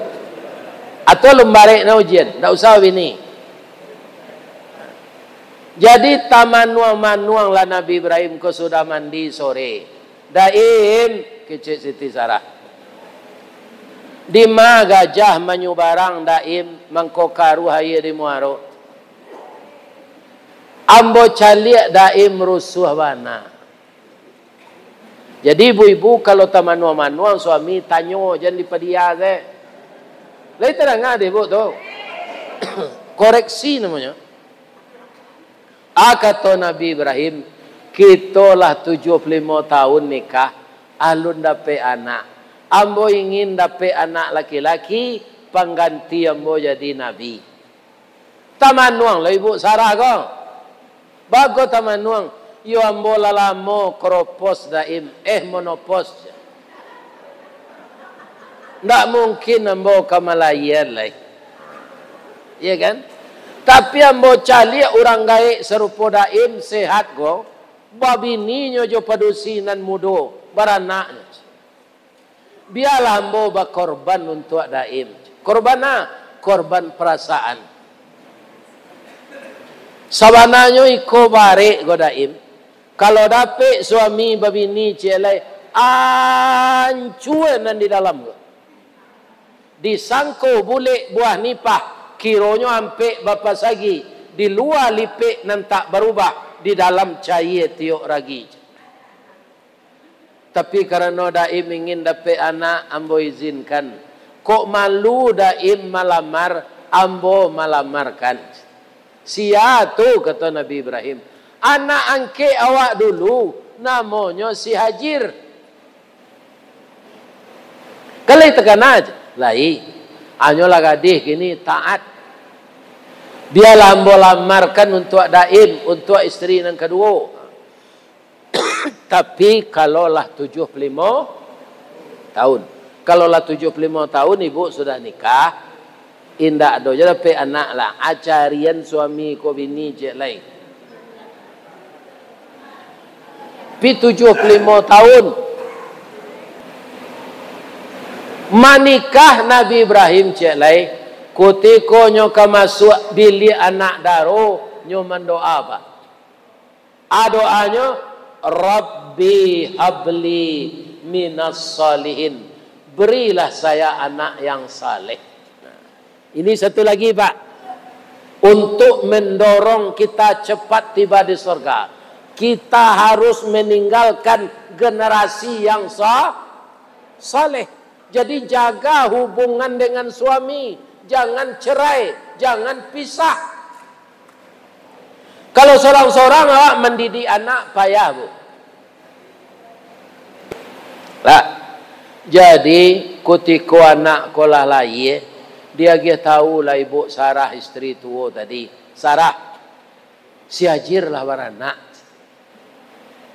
Atau alun barek na ujian, ndak usah babini. Jadi, tamanuang-manuang lah Nabi Ibrahim ko sudah mandi sore. "Daim," kecek Siti Sarah. "Dima gajah manyubarang, Daim, mangko karuah aia di muaro? Ambo caliak, Daim, rusuah bana." Jadi, ibu-ibu, kalau tamanuang-manuang suami, tanyo, jan dipadia se. Lai tadanga dek ibu tu? Koreksi namonyo. Ah, kato Nabi Ibrahim, "Kito lah tujuah puluah limo tahun nikah, alun dapek anak. Ambo ingin dapek anak laki-laki, pangganti ambo jadi nabi." Tamanuang lo ibu Sarah ko. Bago tamanuang, "Iyo ambo lah lamo kropos, Daim, eh, monopos. Ndak mungkin ambo ka malaian lai." Iya kan? Tapi ambo caliak urang gaek sarupo Daim, sehat ko, babininyo jo padusi nan mudo, baranaknyo. Bialah ambo bakorban untuak Daim. Korban a? Korban parasaan. Sabananyo iko barek ko Daim. Kalau dapek suami babini ciek lai, ancua nan di dalam ko. Disangko bulek buah nipah, kironyo ampek bapasagi, di lua lipek nan tak barubah, di dalam cayie tiok ragi. Tapi karano Daim ingin dapek anak, ambo izinkan. Kok malu Daim malamar, ambo malamarkan. "Sia tu?" kato Nabi Ibrahim. "Anak angkek awak dulu, namonyo si Hajir." Kan lai takana? Lai. Hanyolah gadih kini taat. Bialah ambo lamarkan untuak Daim, untuak isteri nan kaduo. Tapi, kalau lah tujuah puluah limo tahun. Kalau lah tujuah puluah limo tahun ibu sudah nikah, indak ado juo dapek anak lah. A, carian suami ko bini ciek lai. Pi tujuah puluah limo tahun. Manikah Nabi Ibrahim ciek lai, kutiko nyo ka masuak biliak anak daro, nyo mandoa, Pak. A, doanyo, "Rabbi habli minas salihin." Berilah saya anak yang saleh. Nah, ini satu lagi, Pak. Untuk mendorong kita cepat tiba di surga, kita harus meninggalkan generasi yang sa-, saleh. Jadi, jaga hubungan dengan suami, jangan cerai, jangan pisah. Kalau sorang-sorang awak mandidik anak, payah, Bu. Lah, jadi, kutiko anak ko lah lahia, diagiah tahu lah ibu Sarah, isteri tuo tadi. "Sarah, si Hajir lah baranak."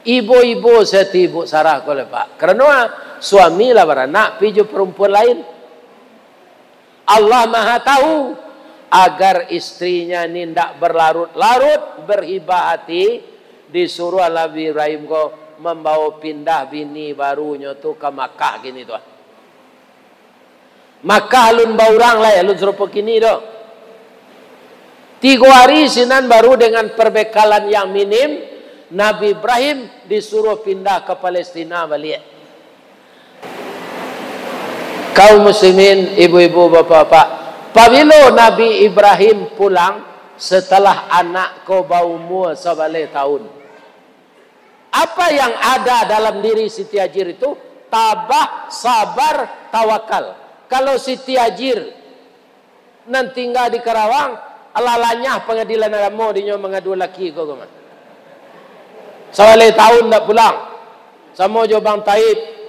Ibo-ibo seti ibu Sarah ko lai, Pak. Karano, ah, suami lah baranak pi jo perempuan lain. Allah Maha Tahu, agar istrinya ni ndak berlarut-larut, berhibah hati, Disuruah Nabi Ibrahim ko mambawo pindah bini barunyo tu ka Makkah kini tu. Makkah alun baurang lai, alun sarupo kini doh. Tigo ari sinan baru dengan perbekalan yang minim, Nabi Ibrahim disuruah pindah ka Palestina baliak. Kaum muslimin, ibu-ibu, bapak-bapak, pabilo Nabi Ibrahim pulang setelah anak ko baumua sabaleh tahun, apa yang ada dalam diri Siti Hajir itu? Tabah, sabar, tawakal. Kalau Siti Hajir nan tingga di Karawang, alah lanyah pangadilan agamo dinyo mangadu laki ko, ko mah. Sabaleh tahun ndak pulang. Samo jo Bang Taib.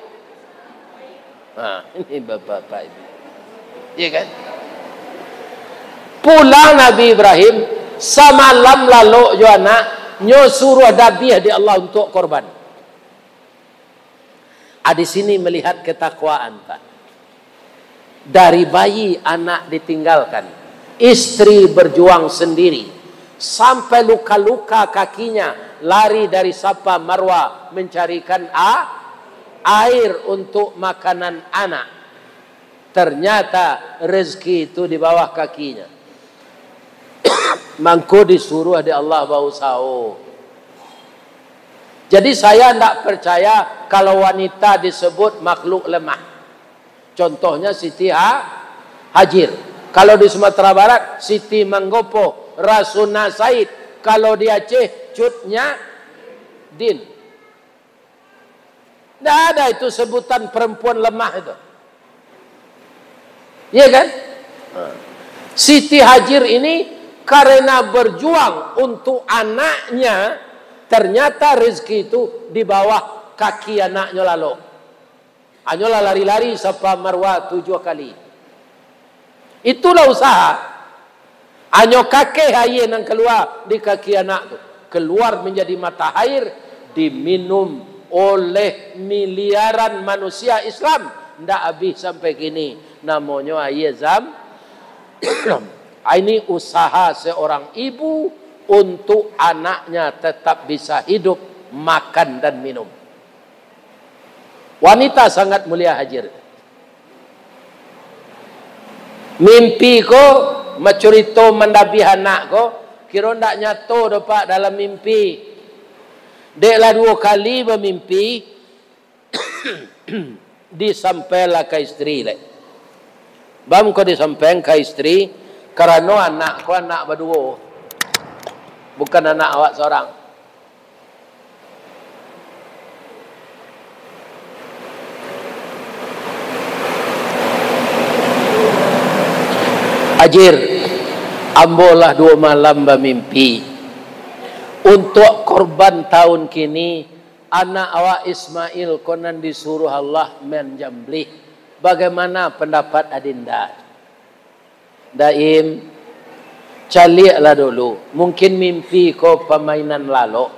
Ha, ini bapak-bapak ini. Iya kan? Pulang Nabi Ibrahim, samalam lalok jo anak, nyo suruah dabiah di Allah untuk korban. Ah, di sini melihat ketakwaan, Pak. Dari bayi anak ditinggalkan, istri berjuang sendiri, sampai luka-luka kakinya, lari dari Safa Marwa mencarikan a-, air untuk makanan anak. Ternyata rezeki itu di bawah kakinya. Mangko disuruah dek Allah bausaho. Jadi, saya ndak percaya kalau wanita disebut makhluk lemah. Contohnya Siti Ha-, Hajir. Kalau di Sumatera Barat, Siti Manggopo, Rasuna Said. Kalau di Aceh, Cut Nyak Din. Ndak ada itu sebutan perempuan lemah itu. Iya kan? Siti Hajir ini karena berjuang untuk anaknya, ternyata rezeki itu di bawah kaki anaknya lalok. Hanyolah lari-lari Safa Marwa tujuh kali. Itulah usaha. Hanyo kakeh aia nan kalua di kaki anak tu, keluar menjadi mata air, diminum oleh miliaran manusia Islam, ndak abih sampai kini. Namonyo aia Zam-, ini usaha seorang ibu untuk anaknya tetap bisa hidup, makan dan minum. Wanita sangat mulia Hajir. Mimpi ko, macurito mandabiah anak ko, kiro ndak nyato doh, Pak, dalam mimpi. Dek lah duo kali bamimpi, disampailah ka istri lai. Bam ko disampaian ka istri, karano anak ko anak baduo, bukan anak awak sorang. Hajir, ambo lah duo malam bamimpi. Untuak korban tahun kini, anak awak Ismail ko nan disuruah Allah manjamblih. Bagaimana pendapat Adinda? Daim, caliaklah dulu. Mungkin mimpi ko pamainan lalok.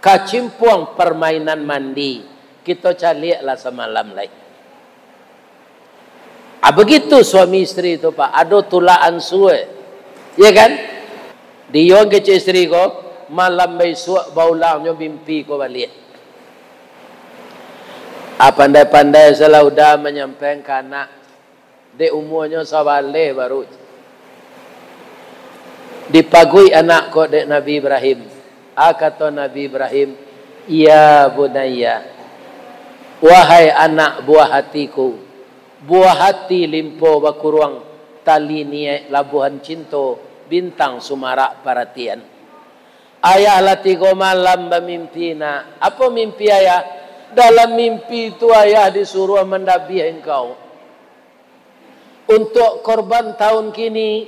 Kacimpuang permainan mandi. Kito caliaklah samalam lai. Ah, begitu suami istri tu, Pak. Ado tulak ansua. Ya kan? Dion kecek istri ko, malam baisuak baulangnyo mimpi ko baliak. Ah, pandai-pandai salah uda manyampaikan ka anak. Dek umuanyo sabaleh baru. Dipaguik anak ko dek Nabi Ibrahim. A, kato Nabi Ibrahim, "Ya bunayya, wahai anak buah hatiku, buah hati limpo bakuruang, tali niaik labuhan cinto, bintang sumarak paratian." Ayah lah tigo malam bamimpi, nak. Apo mimpi ayah? Dalam mimpi tu ayah disuruah mandabiah engkau. Untuak korban tahun kini,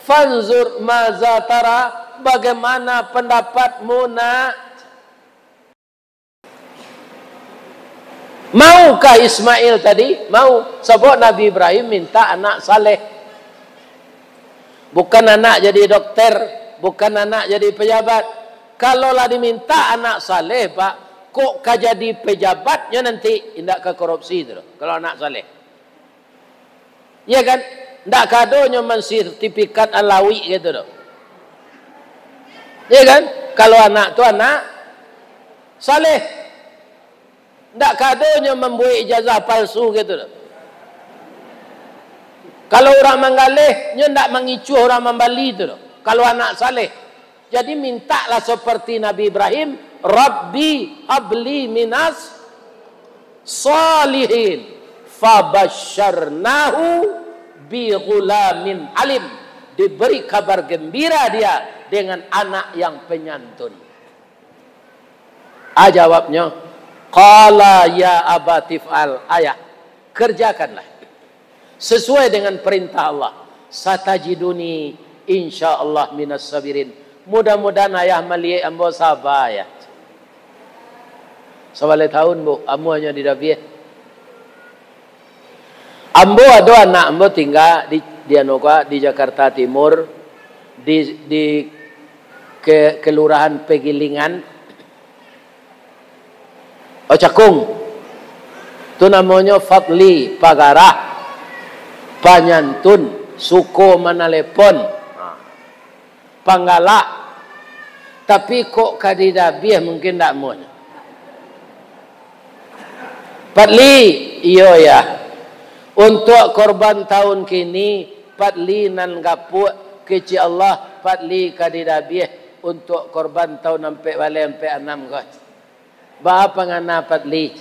fanzur maza tara, bagaimana pendapatmu, nak? Maukah Ismail tadi? Mau. Sabab Nabi Ibrahim minta anak saleh. Bukan anak jadi dokter, bukan anak jadi pejabat. Kalau lah diminta anak saleh, Pak, kok ka jadi pejabatnyo nanti, indak ka korupsi tu, kalau anak saleh. Ya kan? Ndak ka ado nyo mansertifikat alawik gitu doh. Ya kan? Kalau anak tu anak saleh, ndak ka ado nyo mambuek ijazah palsu gitu doh. Kalau urang manggaleh, nyo ndak mangicuah urang mambali tu doh. Kalau anak saleh. Jadi mintaklah seperti Nabi Ibrahim, "Rabbi habli minas salihin." Fabasyarnahu bi ghulamin alim. Diberi kabar gembira dia dengan anak yang penyantun. Ah, jawabnyo, "Qala ya abati fa'al, Ayah, kerjakanlah sesuai dengan perintah Allah. Satajiduni insyaallah minas sabirin." Mudah-mudahan Ayah maliek ambo saba, Ayah. Sabaleh taun, Bu, ambo hanyo didabiah. Ambo ado anak ambo tingga di, di anu ka, di Jakarta Timur, di, di ke, Kelurahan Pegilingan, Ocakung. Tu namonyo Fadli, pagarah, panyantun, suko manalepon. Panggalak. Tapi kok ka didabiah mungkin ndak muah. Padli, iyo Yah. Untuak korban taun kini, Padli nan gapuak, kecek Allah, Padli ka didabiah untuak korban taun ampek baleh ampek anam ko. Baa pangana Padli?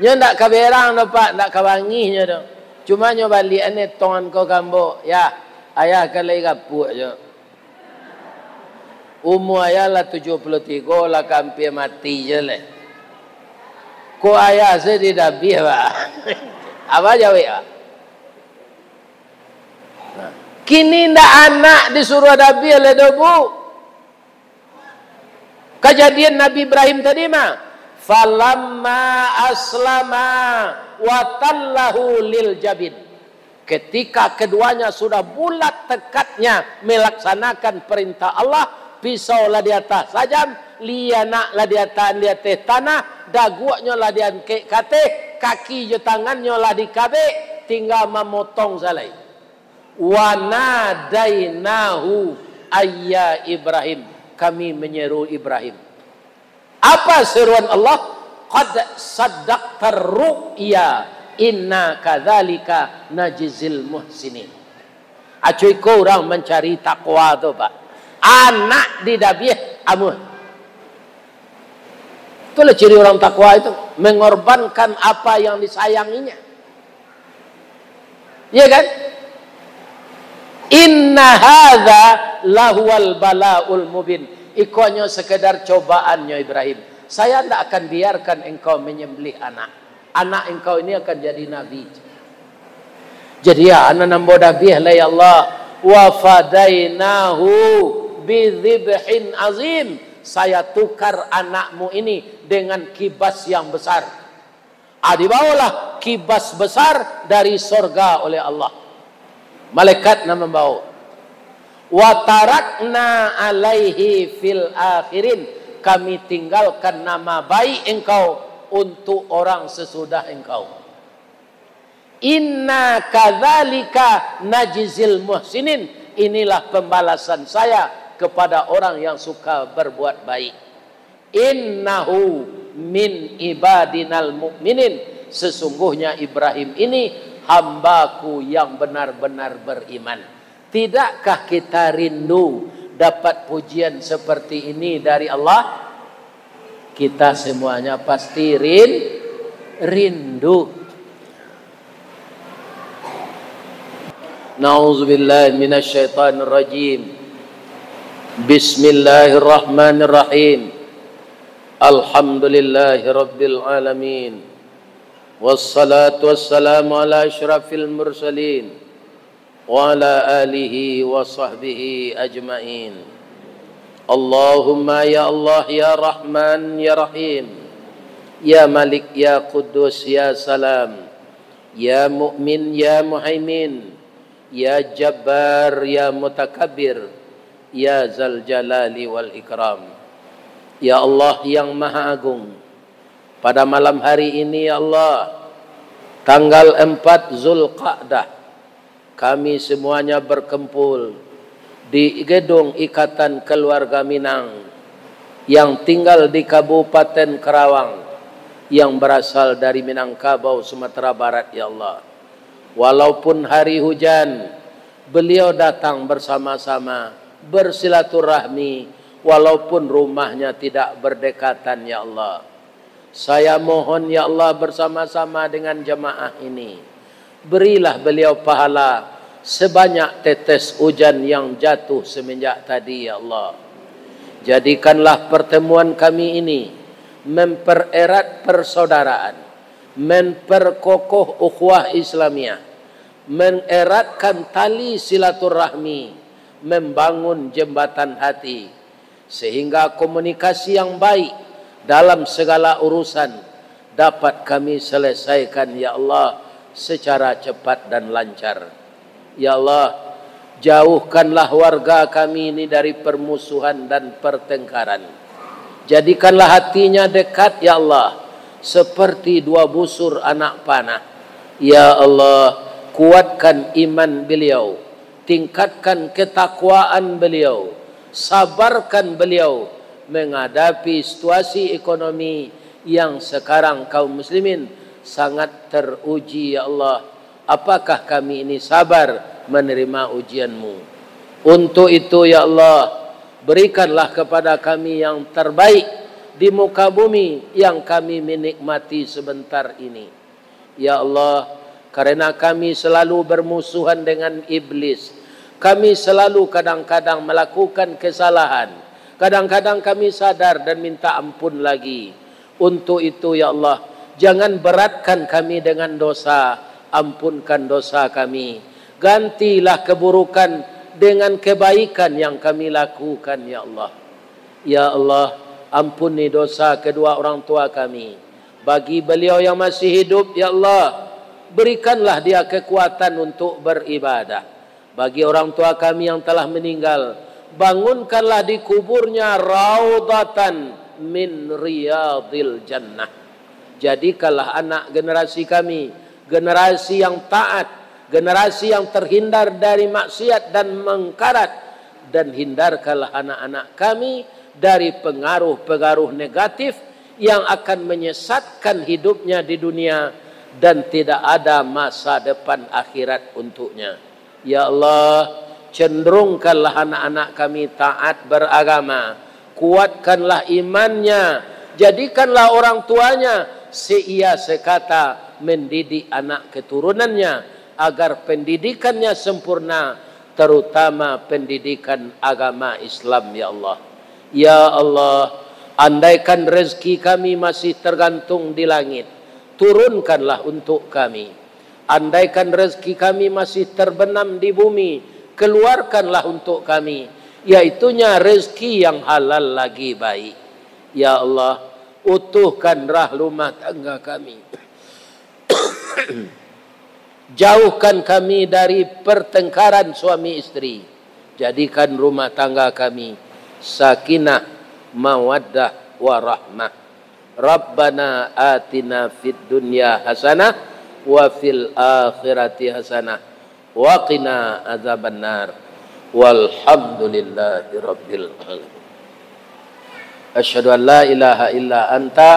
Nyo ndak ka berang doh, Pak, ndak ka bangih nyo doh. Cuma nyo baliak an etong ko ka ambo, Yah, Ayah kan lai gapuak juo. Umua Ayah lah tujuah puluah tigo, lah ka ampia mati juo lai. Kok Ayah se didabiah, Pak? Apo jawek, Pak? Nah, kini ndak anak disuruah dabiah lai doh, Bu. Kajadian Nabi Ibrahim tadi mah, "Falamma aslama wa tallahu lil jabin." Ketika keduanya sudah bulat tekadnya melaksanakan perintah Allah, pisau lah di ateh sajam, lianak lah dilatak di ateh tanah, daguaknyo lah diangkek ka ateh, kaki jo tangannyo lah dikabek, tingga mamotong sajo lai. "Wa nadainahu ayya Ibrahim." Kami menyeru Ibrahim. Apa seruan Allah? "Qad saddaqtar ru'ya, inna kadzalika najzil muhsinin." Acuah iko urang mancari takwa tu, Pak. Anak didabiah amuah. Itulah ciri orang takwa itu, mengorbankan apa yang disayanginya. Iya kan? "Inna hadza lahuwal balaul mubin." Iko hanyo sekedar cobaannyo, Ibrahim. Saya ndak akan biarkan engkau menyembelih anak. Anak engkau ini akan jadi nabi. Jadi, ya, anak ambo dabiah lah, ya Allah. "Wa fadainahu bidzibhin azim." Saya tukar anakmu ini dengan kibas yang besar. Ah, dibawolah kibas besar dari sorga oleh Allah. Malaikat nan mambawo. "Wa tarakna alaihi fil akhirin." Kami tinggalkan nama baik engkau untuk orang sesudah engkau. "Inna kadzalika najzil muhsinin." Inilah pembalasan saya kepada orang yang suka berbuat baik. "Innahu min ibadinal mu'minin." Sesungguhnya Ibrahim ini hamba-Ku yang benar-benar beriman. Tidakkah kita rindu dapat pujian seperti ini dari Allah? Kita semuanya pasti rin-, rindu. Na'udzubillahi minasyaitonirrajim. Bismillahirrahmanirrahim. Alhamdulillahirabbil alamin. Wassalatu wassalamu ala asyrafil mursalin, wa ala alihi wa sahbihi ajmain. Allahumma ya Allah, ya Rahman, ya Rahim, ya Malik, ya Quddus, ya Salam, ya Mu'min, ya Muhaimin, ya Jabbar, ya Mutakabbir, ya Zal Jalali wal Ikram. Ya Allah yang Maha Agung, pada malam hari ini, ya Allah, tanggal empat Zulqa'dah, kami semuanya berkumpul di Gedung Ikatan Keluarga Minang yang tinggal di Kabupaten Karawang, yang berasal dari Minangkabau, Sumatera Barat, ya Allah. Walaupun hari hujan, beliau datang bersama-sama, bersilaturahmi, walaupun rumahnya tidak berdekatan, ya Allah. Saya mohon, ya Allah, bersama-sama dengan jamaah ini, berilah beliau pahala sebanyak tetes hujan yang jatuh semenjak tadi, ya Allah. Jadikanlah pertemuan kami ini mempererat persaudaraan, memperkokoh ukhuwah Islamiah, mengeratkan tali silaturahmi, membangun jembatan hati, sehingga komunikasi yang baik dalam segala urusan dapat kami selesaikan, ya Allah, secara cepat dan lancar. Ya Allah, jauhkanlah warga kami ini dari permusuhan dan pertengkaran. Jadikanlah hatinya dekat, ya Allah, seperti dua busur anak panah. Ya Allah, kuatkan iman beliau, tingkatkan ketakwaan beliau, sabarkan beliau menghadapi situasi ekonomi yang sekarang kaum muslimin sangat teruji, ya Allah. Apakah kami ini sabar menerima ujian-Mu? Untuk itu, ya Allah, berikanlah kepada kami yang terbaik di muka bumi yang kami menikmati sebentar ini. Ya Allah, karena kami selalu bermusuhan dengan iblis, kami selalu kadang-kadang melakukan kesalahan, kadang-kadang kami sadar dan minta ampun lagi. Untuk itu, ya Allah, jangan beratkan kami dengan dosa, ampunkan dosa kami. Gantilah keburukan dengan kebaikan yang kami lakukan, ya Allah. Ya Allah, ampuni dosa kedua orang tua kami. Bagi beliau yang masih hidup, ya Allah, berikanlah dia kekuatan untuk beribadah. Bagi orang tua kami yang telah meninggal, bangunkanlah di kuburnya raudatan min riyadil jannah. Jadikanlah anak generasi kami generasi yang taat, generasi yang terhindar dari maksiat dan mengkarat, dan hindarkanlah anak-anak kami dari pengaruh-pengaruh negatif yang akan menyesatkan hidupnya di dunia dan tidak ada masa depan akhirat untuknya. Ya Allah, cenderungkanlah anak-anak kami taat beragama, kuatkanlah imannya, jadikanlah orang tuanya seia sekata mendidik anak keturunannya, agar pendidikannya sempurna, terutama pendidikan agama Islam, ya Allah. Ya Allah, andaikan rezeki kami masih tergantung di langit, turunkanlah untuk kami. Andaikan rezeki kami masih terbenam di bumi, keluarkanlah untuk kami, yaitunya rezeki yang halal lagi baik. Ya Allah, utuhkan rahmat rumah tangga kami. Jauhkan kami dari pertengkaran suami isteri. Jadikan rumah tangga kami sakinah, mawaddah, warahmah. Rabbana atina fid dunya hasanah, wa fil akhirati hasanah, wa qina azabannar. Walhamdulillahi rabbil alamin. Asyhadu an la ilaha illa anta,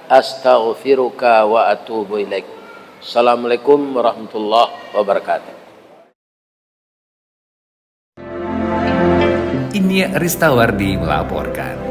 astaghfiruka wa atubu ilaik. Assalamualaikum warahmatullahi wabarakatuh. Iniak Ristawardi melaporkan.